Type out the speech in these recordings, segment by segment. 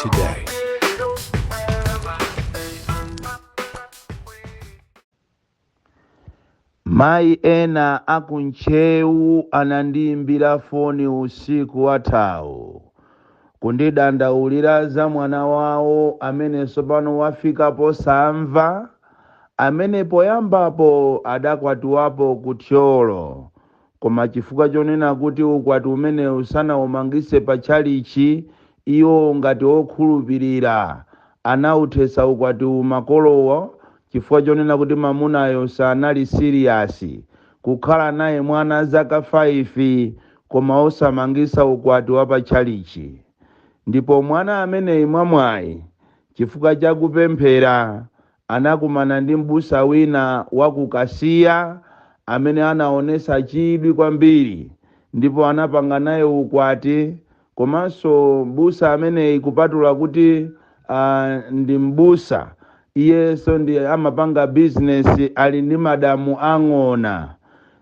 today. Mayi ena a ku Ntcheu anandiimbira foni usiku wathawu kundidandaulira za mwana wawo amene tsopano wafika posamva, amene poyambapo adakwatiwapo ku Thyolo koma chifukwa chonena kuti ukwati umenewu sanaumangitse pa tchalitchi, iwo ngati okhulupirira anauthetsa ukwatiwu makolowo chifukwa chonena kuti mamunayo sanali siriyasi kukhala naye mwana zaka 5 koma osamangitsa ukwati wa pa tchalitchi. Ndipo mwana ameneyi mwamwayi chifukwa cha kupemphera anakumana ndi m'busa wina wa ku Kasiya amene anaonesa chidwi kwambiri ndipo anapanga naye ukwati. Komanso m'busa ameneyi, kupatula kuti ndi m'busa, iyenso ndi amapanga bizinesi, ali ndi madamu ang'ona.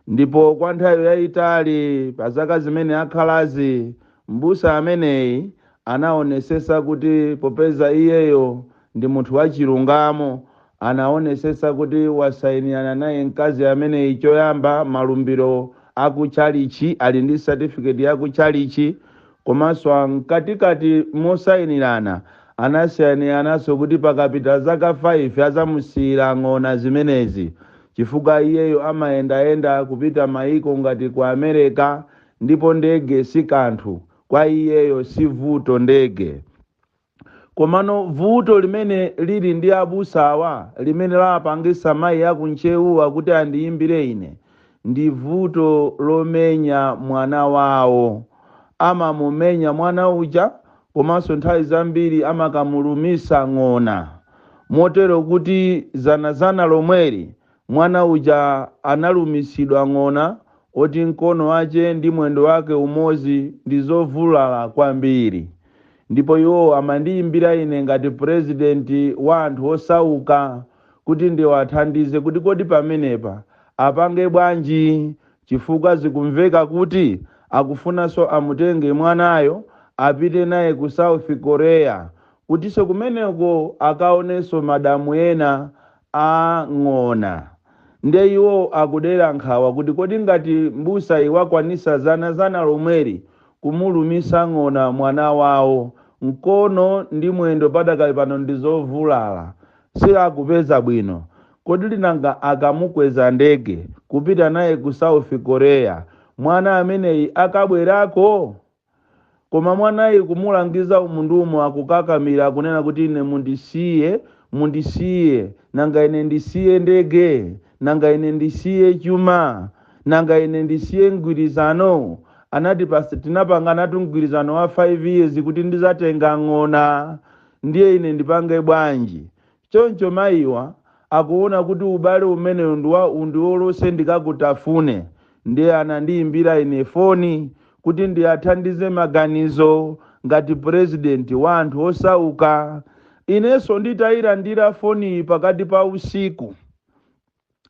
Ndipo kwa nthawi yayitali pa zaka zimene akhalazi, m'busa ameneyi anaonesesa kuti popeza iyeyo ndi munthu wachilungamo, anaonesesa kuti wasainirana naye mkazi ameneyi choyamba malumbiro akutchalichi, ali ndi certificate yakutchalichi, komanso mkatikati mosainirana anasainirananso kuti pakapita zaka 5 azamusiyira ng'ona zimenezi, chifukwa iyeyo amayendayenda kupita maiko ngati ku America, ndipo ndege si kanthu kwa iyeyo, si vuto ndege. Komano vuto limene lili ndi abusawa, limene lapangisa mayi aku Ntcheuwa kuti andiyimbire ine, ndi vuto lomenya mwana wawo. Amamumenya mwana uja, komanso nthawi zambiri amakamulumisa ng'ona, motero kuti zanazana lomweli mwana uja analumisidwa ng'ona oti mkono wace ndi mwendo wake umodzi ndi zovulala kwambiri. Ndipo iwo amandiyimbira ine ngati purezidenti wa anthu osauka kuti ndiwathandize kuti kodi pamenepa apange bwanji, chifukwa zikumveka kuti akufunanso amutenge mwanayo apite naye ku South Korea, kutinso kumeneko akaonenso madamu ena a ng'ona. Ndiye iwo akudera nkhawa kuti kodi ngati mbusa iwakwanisa zana zana lomweli kumulumisa ng'ona mwana wawo, mkono ndi mwendo padakali pano ndi zovulala, siakupeza bwino, kodi linanga akamukweza ndege kupita naye ku South Korea, mwana ameneyi akabwerako? Koma mwanayi kumulangiza umu ndi umu akukakamira, kunena kuti ine mundisiye, mundisiye, nanga ine ndisiye ndege, nanga ine ndisiye chuma, nanga ine ndisiye mgwirizano? Anati pasi tinapanganatu mgwirizano wa 5 years kuti ndizatenga ng'ona, ndiye ine ndipange bwanji? Choncho mayiwa akuona kuti ubale umenewu ndiwolose ndikakutafune. Ndiye anandiyimbira ine foni kuti ndiyathandize maganizo ngati purezidenti wa anthu osauka. Inenso nditayilandira foniyi pakati pa usiku,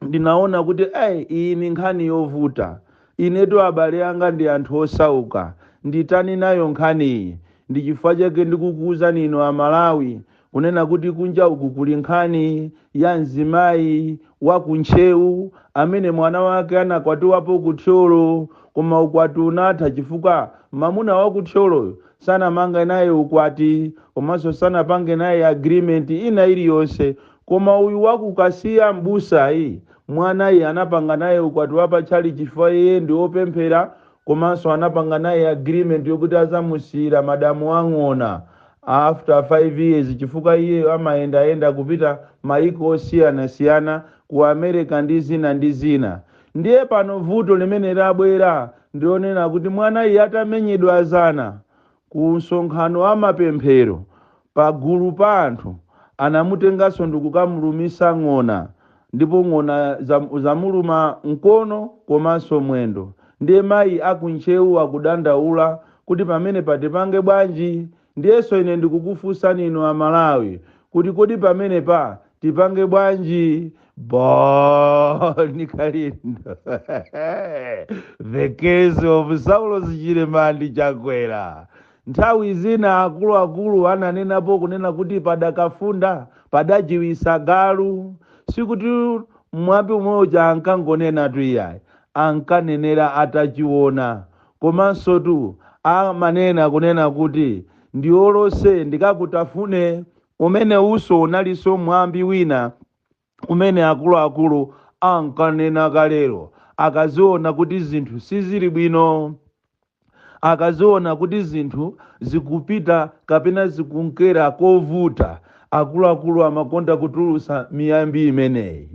ndinaona kuti ei, iyi ni nkhani yovuta. Inetu abale anga ndi anthu osauka, nditani nayo nkhaniyi? Ndi chifukwa chake ndikukuwuzani inu Amalawi kunena kuti kunja uku kuli nkhani ya mzimayi wa ku Ntcheu amene mwana wake anakwatiwapo ku Thyolo, koma ukwati unatha chifukwa mamuna wa ku Thyoloyo sanamange naye ukwati, komanso sanapange naye agreement ina iliyonse. Koma uyu wakukasiya mbusayi, mwanayi anapanga naye ukwati wa patchali chifukwa iye ndi wopemphera, komanso anapanga naye agreement yokuti azamusiyira madamu ang'ona after 5 years, chifukwa iye amayendayenda kupita maiko osiyanasiyana ku America ndi zina ndi zina. Ndiye pano vuto limene labwera ndionena kuti mwanayi atamenyedwa zana ku msonkhano wa mapemphero pagulu pa anthu, anamutenganso ndikukamulumisa ng'ona, ndipo ng'ona zamuluma mkono komanso mwendo. Ndiye mayi aku Ntcheu akudandaula kuti pamene patipange bwanji? Ndiyenso ine ndikukufunsani inu Amalawi kuti kodi pamene pa tipange bwanji? Bon Kalindo, the case of Saulos Chilima ndi Chakwera. Nthawi zina akuluakulu ananenapo kunena kuti padakafunda padajiwisa galu. Sikuti mwambi umodzi ankangonena tu iyayi, ankanenera atachiona. Komanso tu amanena kunena kuti ndiolose ndikakutafune. Umene uso unalinso mwambi wina umene akuluakulu ankanena kalero akaziona kuti zinthu sizili bwino, akaziona kuti zinthu zikupita kapena zikunkera kovuta. Akuluakulu amakonda kutulusa miyambi imeneyi.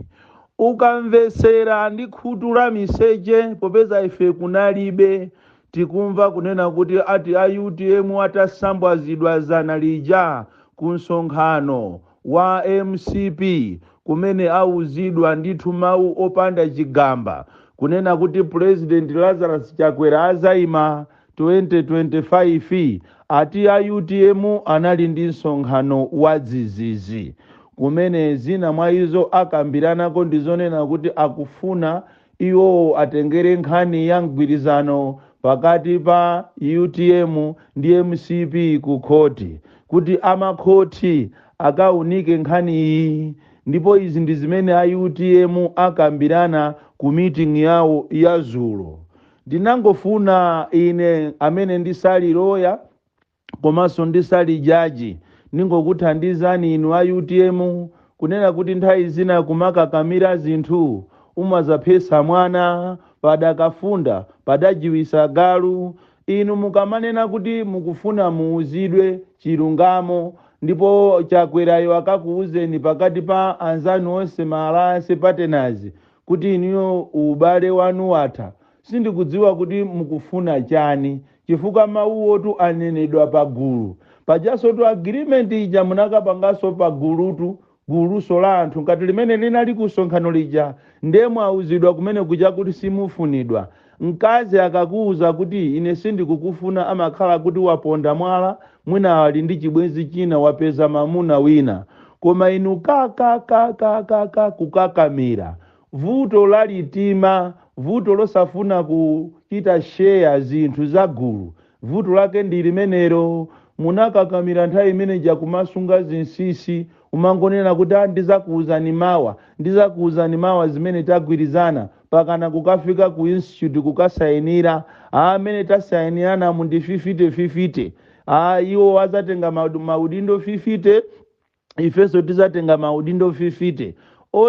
Ukamvesera ndi khutu la miseche, popeza ife kunalibe, tikumva kunena kuti ati a UTM atasambwazidwa zana lija ku msonkhano wa MCP, kumene auzidwa ndithu mawu opanda chigamba kunena kuti President Lazarus Chakwera azayima 2025, ati a UTM anali ndi msonkhano wa dzidzidzi kumene zina mwa izo akambiranako ndizonena kuti akufuna iwowo atengere nkhani ya mgwirizano pakati pa UTM ndi MCP ku khoti, kuti amakhoti akaunike nkhani iyi. Ndipo izi ndi zimene a UTM akambirana ku meeting yawo ya zulo. Ndinangofuna ine amene ndisali loya komanso ndisali jaji, ningokuthandizani inu a UTM kunena kuti nthawi zina kumakakamira zinthu umazaphesa mwana. Padakafunda padajiwisa galu. Inu mukamanena kuti mukufuna muuzidwe chilungamo, ndipo Chakwerayo akakuuzeni pakati pa anzanu onse, ma alliance partners, kuti inuyo ubale wanu watha, sindikudziwa kuti mukufuna chani, chifukwa mawuwotu anenedwa pagulu. Pajasotu agreement ija munakapanganso pagulutu, guluso la anthu ngati limene linali kusonkhano lija. Ndiye mwauzidwa kumene kuja kuti simufunidwa. Mkazi akakuuza kuti ine sindikukufuna, amakhala kuti waponda mwala, mwina ali ndi chibwenzi china, wapeza mamuna wina. Koma inu kakakakakaka kukakamira. Vuto lalitima, vuto losafuna kuchita share zinthu za gulu, vuto lake ndi limenelo. Munakakamira nthawi imeneja kumasunga zinsinsi, umangonena kuti, "Ah, ndizakuuzani mawa, ndizakuuzani mawa zimene tagwirizana," pakana kukafika ku institute kukasayinira. Amene tasayinirana mu ndi 50-50. Ah, iwo azatenga maudindo 50, ifenso tizatenga maudindo 50,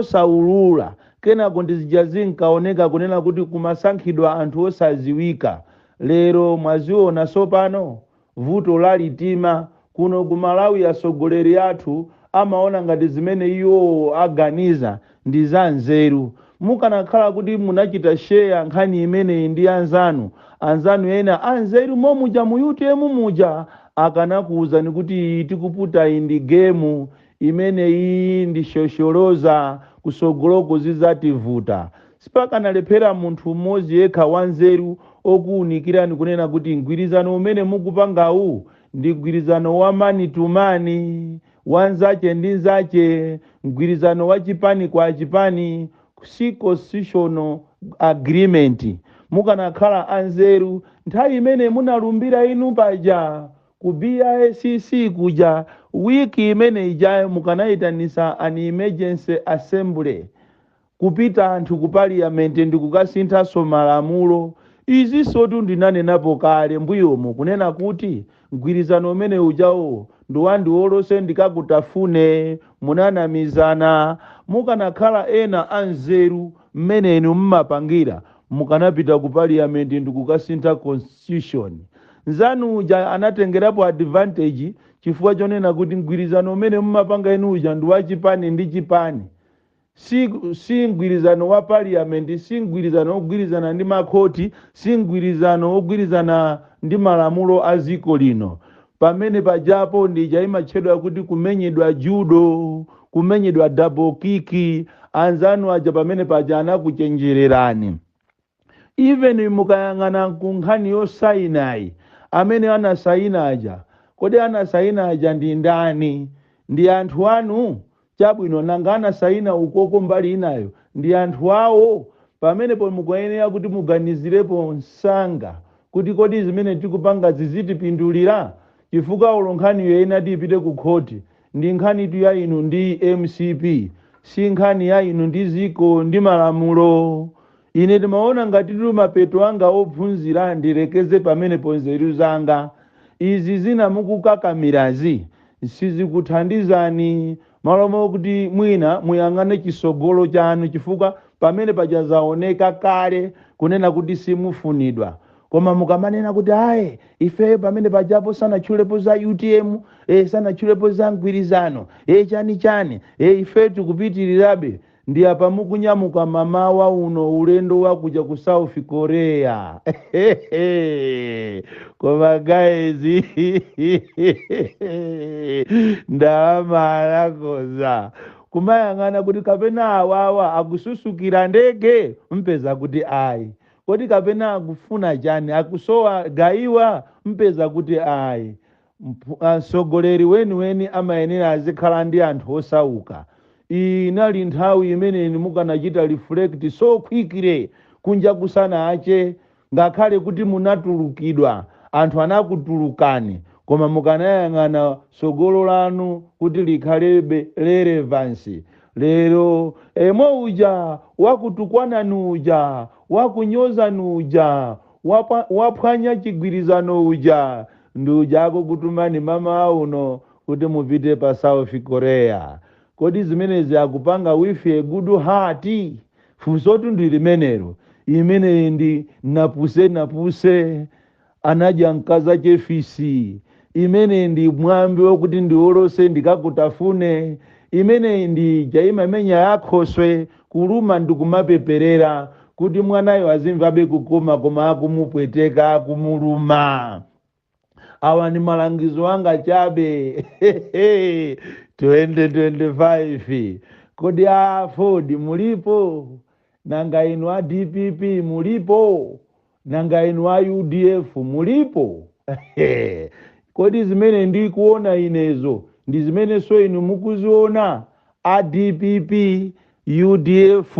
osaulula. Kenako ndizija zinkaoneka kunena kuti kumasankhidwa anthu osaziwika. Lero mwaziona sopano vuto lalitima kuno ku Malawi. Atsogoleri athu amaona ngati zimene iwo aganiza ndi za nzeru. Mukanakhala kuti munachita share nkhani imeneyi ndi anzanu, anzanu ena anzeru momuja mu UTM muja, akanakuwuzani kuti iyi tikuputa iyi ndi game imene iyi ndi shosholoza, kusogoloko zidzativuta. Sipakanalephera munthu mmodzi yekha wanzeru okuwunikirani kunena kuti mgwirizano umene mukupangawu ndi mgwirizano wa man to man, wanzache ndi nzache, mgwirizano wa chipani kwa chipani, si constitutional agreement. Mukanakhala anzeru nthawi imene munalumbira inu paja ku BICC kuja, wiki imene ijayo mukanayitanisa an emergency assembly, kupita anthu ku parliament ndi kukasinthanso malamulo. Izinso ndinanenapo kale mbuyomo kunena kuti mgwirizano umene ujawo ndiwandiwolose ndikakutafune, munanamizana. Mukanakhala ena anzeru mmene inu mmapangira, mukanapita ku parliament ndi kukasintha constitution. Nzanu uja anatengerapo advantage chifukwa chonena kuti mgwirizano umene mmapanga inu uja ndi wachipani ndi chipani, si mgwirizano wa parliament, si mgwirizano wogwirizana ndi makhoti, si mgwirizano wogwirizana ndi malamulo a dziko lino. Pamene pajapo ndija imatchedwa kuti kumenyedwa judo, kumenyedwa double kick. Anzanu aja pamene paja anakuchenjererani. Even mukayang'ana ku nkhani yosayinayi, amene anasayina aja, kodi anasayina aja ndi ndani? Ndi anthu anu. Chabwino, nanga anasayina ukoko mbali inayo ndi anthu awo? Pamenepo mukuyenera kuti muganizirepo msanga kuti kodi zimene tikupanga zizitipindulira. Chifukwa olo nkhaniyo inati ipite ku khoti, ndi nkhanitu ya inu ndi MCP, si nkhani ya inu ndi ziko ndi malamulo. Ine timaona ngatitu mapeto anga ophunzira ndilekeze pamenepo nzeru zanga. Izi zina mukukakamirazi sizikuthandizani, malo mokuti mwina muyang'ane chisogolo chanu, chifukwa pamene paja zaoneka kale kunena kuti simufunidwa. Koma mukamanena kuti ayi, ifeyo pamene pajapo sanatchulepo za UTM, sanatchulepo za mgwirizano, chani chani, ife tikupitirirabe. Ndi apa mukunyamuka mamawa uno ulendo wakuja ku South Korea. Koma guys, ndalama anakoza kumayang'ana kuti kapena awawa akususukira ndege, mpeza kuti ayi. Kodi kapena akufuna chani? Akusowa gayiwa, mpeza kuti ayi. Mtsogoleri weniweni amayenera azikhala ndi anthu osauka. Iyi inali nthawi imene mukanachita reflect so quickly kunja kusana ache, ngakhale kuti munatulukidwa, anthu anakutulukani, koma mukanayang'ana tsogolo lanu kuti likhalebe relevance. Lero emo uja wakutukwanani, uja wakunyozani, uja waphwanya chigwirizano uja, ndi uja akukutumani mama uno kuti mupite pa South Korea. Kodi zimenezi akupanga with a good heart? Funsotu ndi limenelo. Imeneyi ndi napuse napuse anadya mkaza chefisi. Imene ndi mwambi wokuti ndiwolose ndikakutafune. Imeneyi ndi jaimamenya yakhoswe kuluma ndikumapeperera kuti mwanayo azimvabe kukoma, koma akumupweteka, akumuluma. Awa ni malangizo anga chabe. 2025, kodi AFORD mulipo? Nanga inu a DPP mulipo? Nanga inu a UDF mulipo? Kodi zimene ndikuona inezo ndi zimenenso inu mukuziona, a DPP, UDF,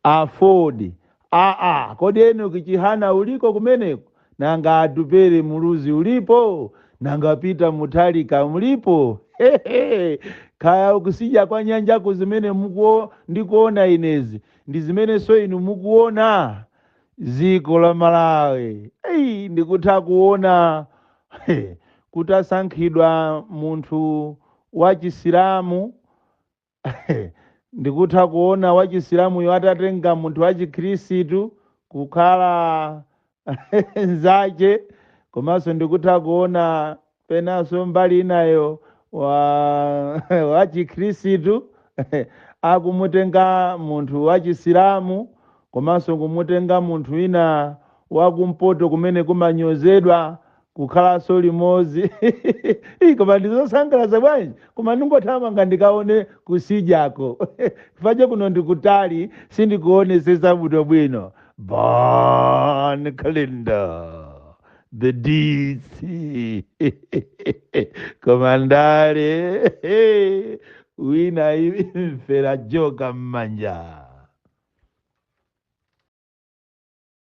AFORD? Aa, kodi Enoch Chihana uliko kumeneko? Nanga Atupere Muluzi ulipo? Nanga Peter Mutharika mulipo? Kaya ukusija kwa nyanjako, zimene ndikuona inezi ndi zimenenso inu mukuona? Dziko la Malawi, ei, ndikutha kuona kutasankhidwa munthu wa Chisilamu. Ndikutha kuona wachisilamuyo atatenga munthu wa Chikhristu kukhala nzache, komanso ndikutha kuona penanso mbali inayo wa Chikhristu akumutenga munthu wa Chisilamu, komanso kumutenga munthu wina wakumpoto kumene kumanyozedwa kukhalanso limodzi. Koma ndizosangalatsa bwanji! Koma ndingothamanga ndikaone kusijako, fache kuno ndikutali, sindikuonesesa bwinobwino. Bon Kalindo, the DC. Komandale wina imfera joka m'manja.